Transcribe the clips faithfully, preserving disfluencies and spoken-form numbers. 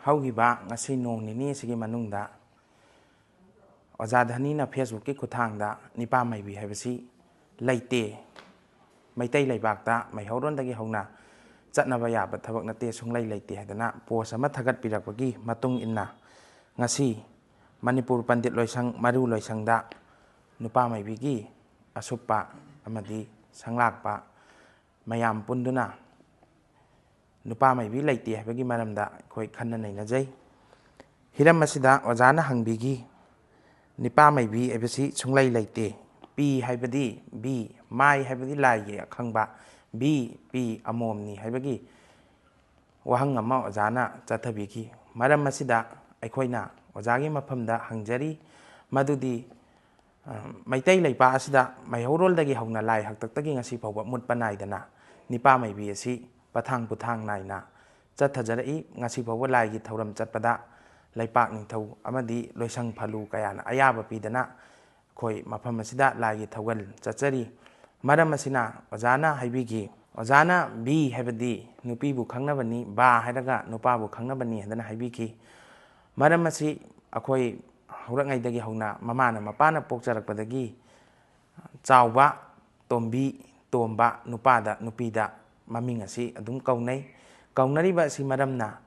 ꯍꯧꯈꯤꯕ ꯉꯁꯤ ꯅꯣꯡ ꯅꯤꯅꯤ ꯑꯁꯤꯒꯤ ꯃꯅꯨꯡꯗ ꯑꯣꯖꯥ ꯙꯅꯤꯅ Facebookꯀꯤ ꯈꯨꯠꯊꯥꯡꯗ ꯅꯤꯄꯥ ꯃꯥꯏꯕꯤ ꯍꯥꯏꯕꯁꯤ ꯂꯩꯇꯦ, ꯃꯩꯇꯩ ꯂꯩꯕꯥꯛꯇ ꯃꯩꯍꯧꯔꯣꯟꯗꯒꯤ ꯍꯧꯅ ꯆꯠꯅꯕ ꯌꯥꯕ ꯊꯕꯛ ꯅꯠꯇꯦ, ꯁꯨꯡꯂꯩ ꯂꯩꯇꯦ ꯍꯥꯏꯗꯅ post ꯑꯃ ꯊꯥꯒꯠꯄꯤꯔꯛꯄꯒꯤ ꯃꯇꯨꯡ ꯏꯟꯅ, ꯉꯁꯤ ꯃꯅꯤꯄꯨꯔ ꯄꯟꯗꯤꯠ ꯂꯣꯏꯁꯪ, ꯃꯔꯨ ꯂꯣꯏꯁꯪꯗ ꯅꯨꯄꯥ ꯃꯥꯏꯕꯤꯒꯤ ꯑꯁꯨꯞꯄ ꯑꯃꯗꯤ ꯁꯪꯂꯥꯛꯄ ꯃꯌꯥꯝ ꯄꯨꯟꯗꯨꯅ ꯅꯨꯄꯥ ꯃꯥꯏꯕꯤ ꯂꯩꯇꯦ ꯍꯥꯏꯕꯒꯤ ꯃꯔꯝꯗ ꯑꯩꯈꯣꯏ ꯈꯟꯅ ꯅꯩꯅꯖꯩ꯫ ꯍꯤꯔꯝ ꯑꯁꯤꯗ ꯑꯣꯖꯥꯅ ꯍꯪꯕꯤꯈꯤ, ꯅꯤꯄꯥ ꯃꯥꯏꯕꯤ ꯍꯥꯏꯕꯁꯤ ꯁꯨꯡꯂꯩ ꯂꯩꯇꯦ꯫ ꯄꯤ ꯍꯥꯏꯕꯗꯤ ꯕꯤ, ꯃꯥꯏ ꯍꯥꯏꯕꯗꯤ ꯂꯥꯏꯒꯤ ꯑꯈꯪꯕ, ꯕꯤ, ꯄꯤ ꯑꯃꯣꯝꯅꯤ ꯍꯥꯏꯕꯒꯤ ꯋꯥꯍꯪ ꯑꯃ ꯑꯣꯖꯥꯅ ꯆꯠꯊꯕꯤꯈꯤ꯫ ꯃꯔꯝ ꯑꯁꯤꯗ ꯑꯩꯈꯣꯏꯅ ꯑꯣꯖꯥꯒꯤ ꯃꯐꯝꯗ ꯍꯪꯖꯔꯤ, ꯃꯗꯨꯗꯤ ꯃꯩꯇꯩ ꯂꯩꯄꯥꯛ ꯑꯁꯤꯗ ꯃꯩꯍꯧꯔꯣꯜꯗꯒꯤ ꯍꯧꯅ ꯂꯥꯏ ꯍꯥꯛꯇꯛꯇꯒꯤ ꯉꯁꯤ ꯐꯥꯎꯕ ꯃꯨꯠꯄ ꯅꯥꯏꯗꯅ ꯅꯤꯄꯥ ꯃꯥꯏꯕꯤ ꯑꯁꯤ ꯄꯊꯥꯡ ꯄꯨꯊꯥꯡ ꯅꯥꯏꯅ ꯆꯠꯊꯖꯔꯛꯏ꯫ ꯉꯁꯤ ꯐꯥꯎꯕ ꯂꯥꯏꯒꯤ ꯊꯧꯔꯝ ꯆꯠꯄꯗ ꯂꯩꯄꯥꯛ ꯅꯤꯡꯊꯧ ꯑꯃꯗꯤ ꯂꯣꯏꯁꯪ ꯐꯜꯂꯨ ꯀꯌꯥꯅ ꯑꯌꯥꯕ ꯄꯤꯗꯅ ꯑꯩꯈꯣꯏ ꯃꯐꯝ ꯑꯁꯤꯗ ꯂꯥꯏꯒꯤ ꯊꯧꯒꯜ ꯆꯠꯆꯔꯤ꯫ ꯃꯔꯝ ꯑꯁꯤꯅ ꯑꯣꯖꯥꯅ ꯍꯥꯏꯕꯤꯈꯤ, ꯑꯣꯖꯥꯅ ꯕꯤ ꯍꯥꯏꯕꯗꯤ ꯅꯨꯄꯤꯕꯨ ꯈꯪꯅꯕꯅꯤ, ꯕꯥ ꯍꯥꯏꯔꯒ ꯅꯨꯄꯥꯕꯨ ꯈꯪꯅꯕꯅꯤ ꯍꯥꯏꯗꯅ ꯍꯥꯏꯕꯤꯈꯤ꯫ ꯃꯔꯝ ꯑꯁꯤ ꯑꯩꯈꯣꯏ ꯍꯧꯔꯛꯉꯩꯗꯒꯤ ꯍꯧꯅ ꯃꯃꯥꯅ ꯃꯄꯥꯅ ꯄꯣꯛꯆꯔꯛꯄꯗꯒꯤ ꯆꯥꯎꯕ, ꯇꯣꯝꯕꯤ, ꯇꯣꯝꯕ, ꯅꯨꯄꯥꯗ, ꯅꯨꯄꯤꯗ ꯃꯃꯤꯡ ꯑꯁꯤ ꯑꯗꯨꯝ ꯀꯧꯅꯩ꯫ ꯀꯧꯅꯔꯤꯕ ꯑꯁꯤ ꯃꯔꯝꯅ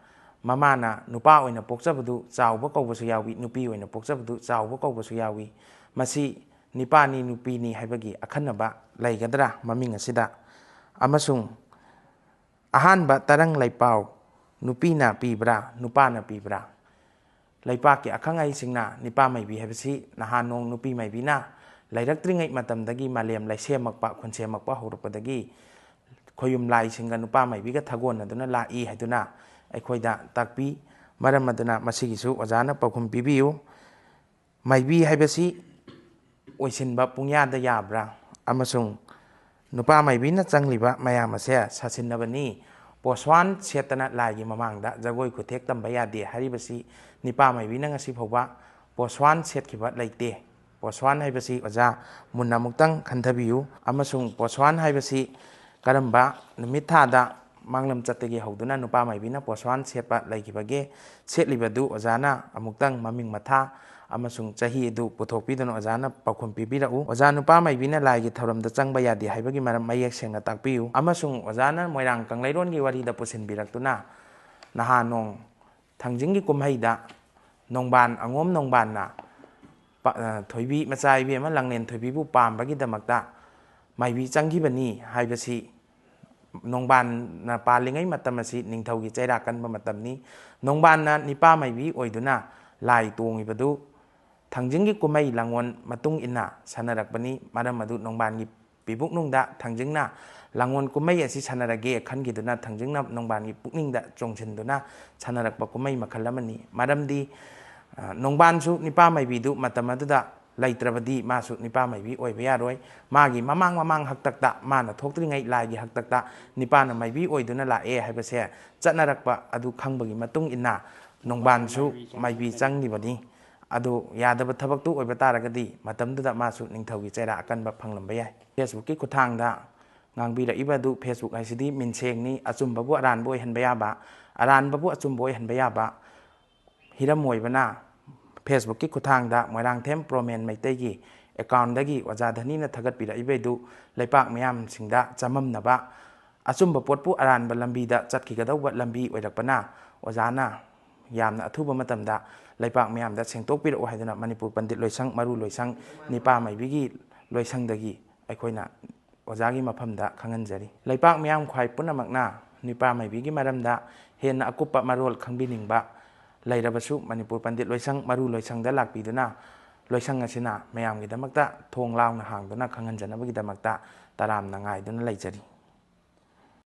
ꯃꯃꯥꯅ ꯅꯨꯄꯥ ꯑꯣꯏꯅ ꯄꯣꯛꯆꯕꯗꯨ ꯆꯥꯎꯕ ꯀꯧꯕꯁꯨ ꯌꯥꯎꯏ, ꯅꯨꯄꯤ ꯑꯣꯏꯅ ꯄꯣꯛꯆꯕꯗꯨ ꯆꯥꯎꯕ ꯀꯧꯕꯁꯨ ꯌꯥꯎꯏ꯫ ꯃꯁꯤ ꯅꯤꯄꯥꯅꯤ ꯅꯨꯄꯤꯅꯤ ꯍꯥꯏꯕꯒꯤ ꯑꯈꯟꯅꯕ ꯂꯩꯒꯗ꯭ꯔꯥ ꯃꯃꯤꯡ ꯑꯁꯤꯗ? ꯑꯃꯁꯨꯡ ꯑꯍꯥꯟꯕ ꯇꯔꯪ ꯂꯩꯄꯥꯎ ꯅꯨꯄꯤꯅ ꯄꯤꯕ꯭ꯔꯥ, ꯅꯨꯄꯥꯅ ꯄꯤꯕ꯭ꯔꯥ? ꯂꯩꯄꯥꯛꯀꯤ ꯑꯈꯪ ꯑꯍꯩꯁꯤꯡꯅ ꯅꯤꯄꯥ ꯃꯥꯏꯕꯤ ꯍꯥꯏꯕꯁꯤ ꯅꯍꯥꯟ ꯅꯣꯡ ꯅꯨꯄꯤ ꯃꯥꯏꯕꯤꯅ ꯂꯩꯔꯛꯇ꯭ꯔꯤꯉꯩ ꯃꯇꯝꯗꯒꯤ ꯃꯥꯂꯦꯝ ꯂꯩꯁꯦꯝꯃꯛꯄ, ꯈꯨꯟꯁꯦꯝꯃꯛꯄ ꯍꯧꯔꯛꯄꯗꯒꯤ ꯈꯣꯌꯨꯝ ꯂꯥꯏꯁꯤꯡꯒ ꯅꯨꯄꯥ ꯃꯥꯏꯕꯤꯒ ꯊꯥꯒꯣꯟꯅꯗꯨꯅ ꯂꯥꯛꯏ ꯍꯥꯏꯗꯨꯅ ꯑꯩꯈꯣꯏꯗ ꯇꯥꯛꯄꯤ꯫ ꯃꯔꯝ ꯑꯗꯨꯅ ꯃꯁꯤꯒꯤꯁꯨ ꯑꯣꯖꯥꯅ ꯄꯥꯎꯈꯨꯝ ꯄꯤꯕꯤꯌꯨ꯫ ꯃꯥꯏꯕꯤ ꯍꯥꯏꯕꯁꯤ ꯑꯣꯏꯁꯤꯟꯕ ꯄꯨꯡꯌꯥꯗ ꯌꯥꯕ꯭ꯔꯥ? ꯑꯃꯁꯨꯡ ꯅꯨꯄꯥ ꯃꯥꯏꯕꯤꯅ ꯆꯪꯂꯤꯕ ꯃꯌꯥꯝ ꯑꯁꯦ ꯁꯥꯁꯤꯟꯅꯕꯅꯤ꯫ ꯄꯣꯁꯋꯥꯟ ꯁꯦꯠꯇꯅ ꯂꯥꯏꯒꯤ ꯃꯃꯥꯡꯗ ꯖꯒꯣꯏ ꯈꯨꯊꯦꯛ ꯇꯝꯕ ꯌꯥꯗꯦ ꯍꯥꯏꯔꯤꯕꯁꯤ ꯅꯤꯄꯥ ꯃꯥꯏꯕꯤꯅ ꯉꯁꯤ ꯐꯥꯎꯕ ꯄꯣꯁꯋꯥꯟ ꯁꯦꯠꯈꯤꯕ ꯂꯩꯇꯦ꯫ ꯄꯣꯁꯋꯥꯟ ꯍꯥꯏꯕꯁꯤ ꯑꯣꯖꯥ ꯃꯨꯟꯅ ꯑꯃꯨꯛꯇꯪ ꯈꯟꯊꯕꯤꯌꯨ꯫ ꯑꯃꯁꯨꯡ ꯄꯣꯁꯋꯥꯟ ꯍꯥꯏꯕꯁꯤ ꯀꯔꯝꯕ ꯅꯨꯃꯤꯠ ꯊꯥꯗ ꯃꯥꯡꯂꯝ ꯆꯠꯇꯒꯤ ꯍꯧꯗꯨꯅ ꯅꯨꯄꯥ ꯃꯥꯏꯕꯤꯅ ꯄꯣꯠꯁ꯭ꯋꯥꯟ ꯁꯦꯠꯄ ꯂꯩꯈꯤꯕꯒꯦ? ꯁꯦꯠꯂꯤꯕꯗꯨ ꯑꯣꯖꯥꯅ ꯑꯃꯨꯛꯇꯪ ꯃꯃꯤꯡ ꯃꯊꯥ ꯑꯃꯁꯨꯡ ꯆꯍꯤ ꯑꯗꯨ ꯄꯨꯊꯣꯛꯄꯤꯗꯨꯅ ꯑꯣꯖꯥꯅ ꯄꯥꯎꯈꯨꯝ ꯄꯤꯕꯤꯔꯛꯎ꯫ ꯑꯣꯖꯥ, ꯅꯨꯄꯥ ꯃꯥꯏꯕꯤꯅ ꯂꯥꯏꯒꯤ ꯊꯧꯔꯝꯗ ꯆꯪꯕ ꯌꯥꯗꯦ ꯍꯥꯏꯕꯒꯤ ꯃꯔꯝ ꯃꯌꯦꯛ ꯁꯦꯡꯅ ꯇꯥꯛꯄꯤꯌꯨ꯫ ꯑꯃꯁꯨꯡ ꯑꯣꯖꯥꯅ ꯃꯣꯏꯔꯥꯡ ꯀꯪꯂꯩꯔꯣꯟꯒꯤ ꯋꯥꯔꯤꯗ ꯄꯨꯁꯤꯟꯕꯤꯔꯛꯇꯨꯅ ꯅꯍꯥ ꯅꯣꯡ ꯊꯥꯡꯖꯤꯡꯒꯤ ꯀꯨꯝꯍꯩꯗ ꯅꯣꯡꯕꯥꯟ, ꯑꯉꯣꯝ ꯅꯣꯡꯕꯥꯟꯅ ꯄ-, ꯑ, ꯊꯣꯏꯕꯤ ꯃꯆꯥ ꯏꯕꯦꯝꯃ ꯂꯥꯡꯂꯦꯟ ꯊꯣꯏꯕꯤꯕꯨ ꯄꯥꯝꯕꯒꯤꯗꯃꯛꯇ ꯃꯥꯏꯕꯤ ꯆꯪꯈꯤꯕꯅꯤ ꯍꯥꯏꯕꯁꯤ ꯅꯣꯡꯕꯥꯟꯅ ꯄꯥꯜꯂꯤꯉꯩ ꯃꯇꯝ ꯑꯁꯤ ꯅꯤꯡꯊꯧꯒꯤ ꯆꯩꯔꯥꯛ ꯀꯟꯕ ꯃꯇꯝꯅꯤ꯫ ꯅꯣꯡꯕꯥꯟꯅ ꯅꯤꯄꯥ ꯃꯥꯏꯕꯤ ꯑꯣꯏꯗꯨꯅ ꯂꯥꯏ ꯇꯣꯡꯉꯤꯕꯗꯨ ꯊꯥꯡꯖꯤꯡꯒꯤ ꯀꯨꯝꯍꯩ ꯂꯥꯡꯑꯣꯟ ꯃꯇꯨꯡ ꯏꯟꯅ ꯁꯥꯟꯅꯔꯛꯄꯅꯤ꯫ ꯃꯔꯝ ꯑꯗꯨ ꯅꯣꯡꯕꯥꯟꯒꯤ ꯄꯤꯕꯨꯛꯅꯨꯡꯗ ꯊꯥꯡꯖꯤꯡꯅ ꯂꯥꯡꯑꯣꯟ ꯀꯨꯝꯍꯩ ꯑꯁꯤ ꯁꯥꯟꯅꯔꯒꯦ ꯈꯟꯈꯤꯗꯨꯅ ꯊꯥꯡꯖꯤꯡꯅ ꯅꯣꯡꯕꯥꯟꯒꯤ ꯄꯨꯛꯅꯤꯡꯗ ꯆꯣꯡꯁꯤꯟꯗꯨꯅ ꯁꯥꯟꯅꯔꯛꯄ ꯀꯨꯝꯍꯩ ꯃꯈꯜ ꯑꯃꯅꯤ꯫ ꯃꯔꯝꯗꯤ, ꯑ, ꯅꯣꯡꯕꯥꯟꯁꯨ ꯅꯤꯄꯥ ꯃꯥꯏꯕꯤꯗꯨ ꯃꯇꯝ ꯑꯗꯨꯗ ꯂꯩꯇ꯭ꯔꯕꯗꯤ ꯃꯥꯁꯨ ꯅꯤꯄꯥ ꯃꯥꯏꯕꯤ ꯑꯣꯏꯕ ꯌꯥꯔꯣꯏ꯫ ꯃꯥꯒꯤ ꯃꯃꯥꯡ ꯃꯃꯥꯡ ꯍꯥꯛꯇꯛꯇ, ꯃꯥꯅ ꯊꯣꯛꯇ꯭ꯔꯤꯉꯩ ꯂꯥꯏꯒꯤ ꯍꯥꯛꯇꯛꯇ ꯅꯤꯄꯥꯅ ꯃꯥꯏꯕꯤ ꯑꯣꯏꯗꯨꯅ ꯂꯥꯛꯑꯦ ꯍꯥꯏꯕꯁꯦ ꯆꯠꯅꯔꯛꯄ ꯑꯗꯨ ꯈꯪꯕꯒꯤ ꯃꯇꯨꯡ ꯏꯟꯅ ꯅꯣꯡꯕꯥꯟꯁꯨ ꯃꯥꯏꯕꯤ ꯆꯪꯈꯤꯕꯅꯤ꯫ ꯑꯗꯨ ꯌꯥꯗꯕ ꯊꯕꯛꯇꯨ ꯑꯣꯏꯕ ꯇꯥꯔꯒꯗꯤ ꯃꯇꯝꯗꯨꯗ ꯃꯥꯁꯨ ꯅꯤꯡꯊꯧꯒꯤ ꯆꯩꯔꯥꯛ ꯑꯀꯟꯕ ꯐꯪꯂꯝꯕ ꯌꯥꯏ꯫ Facebookꯀꯤ ꯈꯨꯠꯊꯥꯡꯗ ꯉꯥꯡꯕꯤꯔꯛꯏꯕ ꯑꯗꯨ, Facebook ꯍꯥꯏꯁꯤꯗꯤ ꯃꯤꯟꯁꯦꯡꯅꯤ, ꯑꯆꯨꯝꯕꯕꯨ ꯑꯔꯥꯟꯕ ꯑꯣꯏꯍꯟꯕ ꯌꯥꯕ, ꯑꯔꯥꯟꯕꯕꯨ ꯑꯆꯨꯝꯕ ꯑꯣꯏꯍꯟꯕ ꯌꯥꯕ ꯍꯤꯔꯝ ꯑꯣꯏꯕꯅ, Facebookꯀꯤ ꯈꯨꯠꯊꯥꯡꯗ ꯃꯣꯏꯔꯥꯡꯊꯦꯝ ꯄ꯭ꯔꯣꯃꯦꯟ ꯃꯩꯇꯩꯒꯤ accountꯗꯒꯤ ꯑꯣꯖꯥ ꯙꯅꯤꯅ ꯊꯥꯒꯠꯄꯤꯔꯛꯏꯕꯩꯗꯨ ꯂꯩꯄꯥꯛ ꯃꯤꯌꯥꯝꯁꯤꯡꯗ ꯆꯃꯝꯅꯕ, ꯑꯆꯨꯝꯕ ꯄꯣꯠꯄꯨ ꯑꯔꯥꯟꯕ ꯂꯝꯕꯤꯗ ꯆꯠꯈꯤꯒꯗꯧꯕ ꯂꯝꯕꯤ ꯑꯣꯏꯔꯛꯄꯅ, ꯑꯣꯖꯥꯅ ꯌꯥꯝꯅ ꯑꯊꯨꯕ ꯃꯇꯝꯗ ꯂꯩꯄꯥꯛ ꯃꯤꯌꯥꯝꯗ ꯁꯦꯡꯗꯣꯛꯄꯤꯔꯛꯎ ꯍꯥꯏꯗꯨꯅ ꯃꯅꯤꯄꯨꯔ ꯄꯟꯗꯤꯠ ꯂꯣꯏꯁꯪ, ꯃꯔꯨ ꯂꯣꯏꯁꯪ, ꯅꯤꯄꯥ ꯃꯥꯏꯕꯤꯒꯤ ꯂꯣꯏꯁꯪꯗꯒꯤ ꯑꯩꯈꯣꯏꯅ ꯑꯣꯖꯥꯒꯤ ꯃꯐꯝꯗ ꯈꯪꯍꯟꯖꯔꯤ꯫ ꯂꯩꯄꯥꯛ ꯃꯤꯌꯥꯝ ꯈ꯭ꯋꯥꯏ ꯄꯨꯝꯅꯃꯛꯅ ꯅꯤꯄꯥ ꯃꯥꯏꯕꯤꯒꯤ ꯃꯔꯝꯗ ꯍꯦꯟꯅ ꯑꯀꯨꯞꯄ ꯃꯔꯣꯜ ꯈꯪꯕꯤꯅꯤꯡꯕ ꯂꯩꯔꯕꯁꯨ, ꯃꯅꯤꯄꯨꯔ ꯄꯟꯗꯤꯠ ꯂꯣꯏꯁꯪ, ꯃꯔꯨ ꯂꯣꯏꯁꯪꯗ ꯂꯥꯛꯄꯤꯗꯨꯅ ꯂꯣꯏꯁꯪ ꯑꯁꯤꯅ ꯃꯌꯥꯝꯒꯤꯗꯃꯛꯇ ꯊꯣꯡ ꯂꯥꯎꯅ ꯍꯥꯡꯗꯨꯅ ꯈꯪꯍꯟꯖꯅꯕꯒꯤꯗꯃꯛꯇ ꯇꯔꯥꯝꯅ ꯉꯥꯏꯗꯨꯅ ꯂꯩꯖꯔꯤ꯫